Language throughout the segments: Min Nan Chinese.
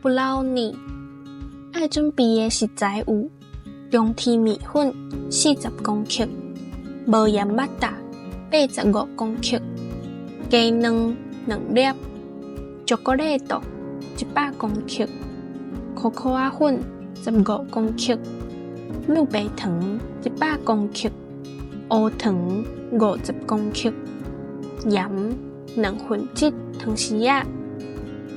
布朗尼。愛準備的食材有：中天麵粉40公克，無鹽肉搭85公克，雞卵2粒，朱古力豆100公克，可可仔粉15公克，幼白糖100公克，烏糖50公克，鹽1/2湯匙仔。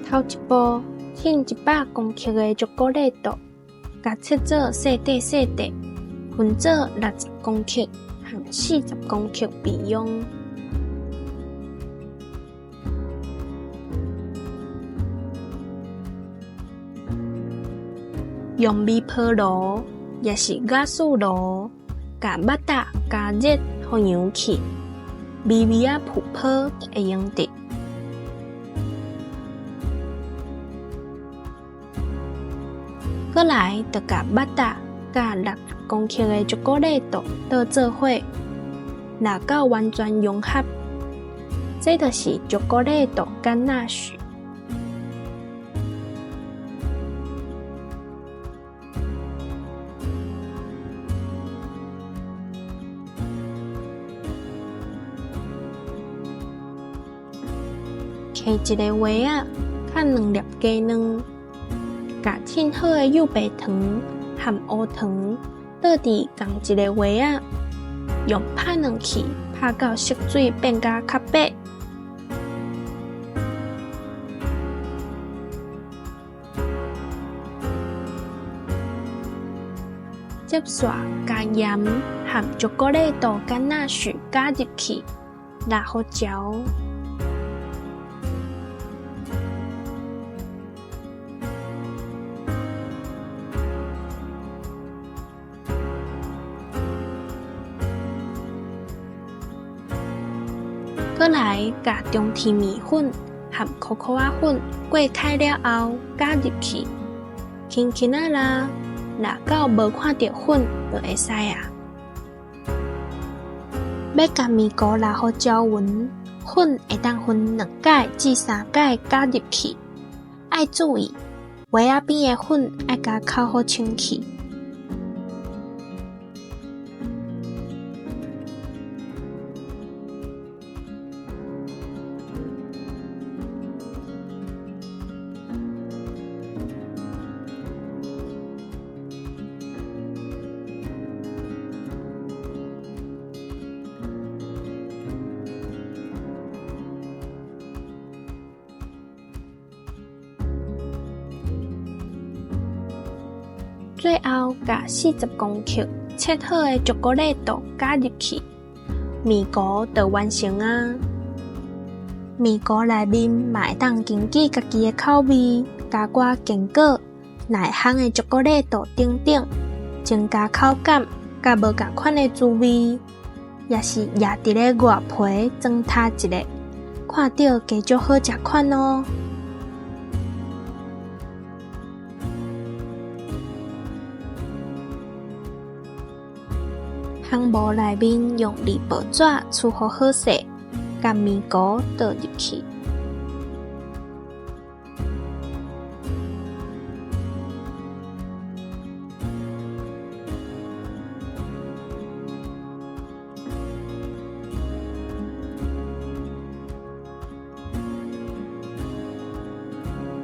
頭一步，請100公克的朱古力豆，共切做細塊細塊，分做60公克和40公克備用。用微波爐，抑是瓦斯爐，共肉搭加熱予溶去，微微仔浮泡就會用得。閣來，就共肉搭佮60公克的朱古力豆倒做伙，抐到完全融合，這就是朱古力豆甘納許。摕一个鍋仔，敲兩粒雞卵，共凊好的幼白糖和烏糖倒佇仝一个鍋仔，用拍軟器拍到色水變甲較白。接煞共鹽和朱古力豆甘納許加入去，抐予焦。閣來，共中天麵粉和可可仔粉過開了後，加入去，輕輕仔抐，抐到無看著粉就會使矣。欲共麵糊抐予焦勻，粉會當分兩擺至三擺加入去，愛注意，鍋仔邊的粉愛共抾予清氣。最後，共40公克切好的朱古力豆加入去，麵糊就完成矣。麵糊內面嘛會當根據家己的口味，加寡堅果、奶香的朱古力豆等等，增加口感，佮無仝款的滋味。抑是攑佇咧外皮裝飾一下，看著加足好食款喔。烘模內面用糲報紙吹予好勢，共麵糊倒入去。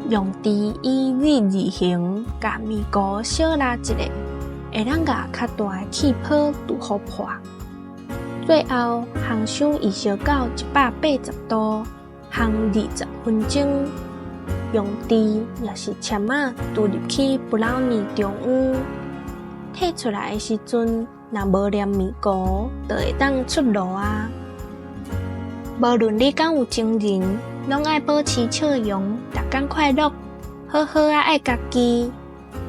用匙以 Z 字形，共麵糊小抐一下，會當共較大的氣泡拄予破。最後，烘箱預燒到180度，烘20分鐘。用匙抑是籤仔揬入去布朗尼中央，提出來的時陣，若無黏麵糊，就會當出爐矣。無論你敢有情人，攏愛保持笑容，逐工快樂，好好仔愛家己。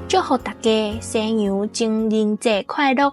祝福大家西洋情人節快樂！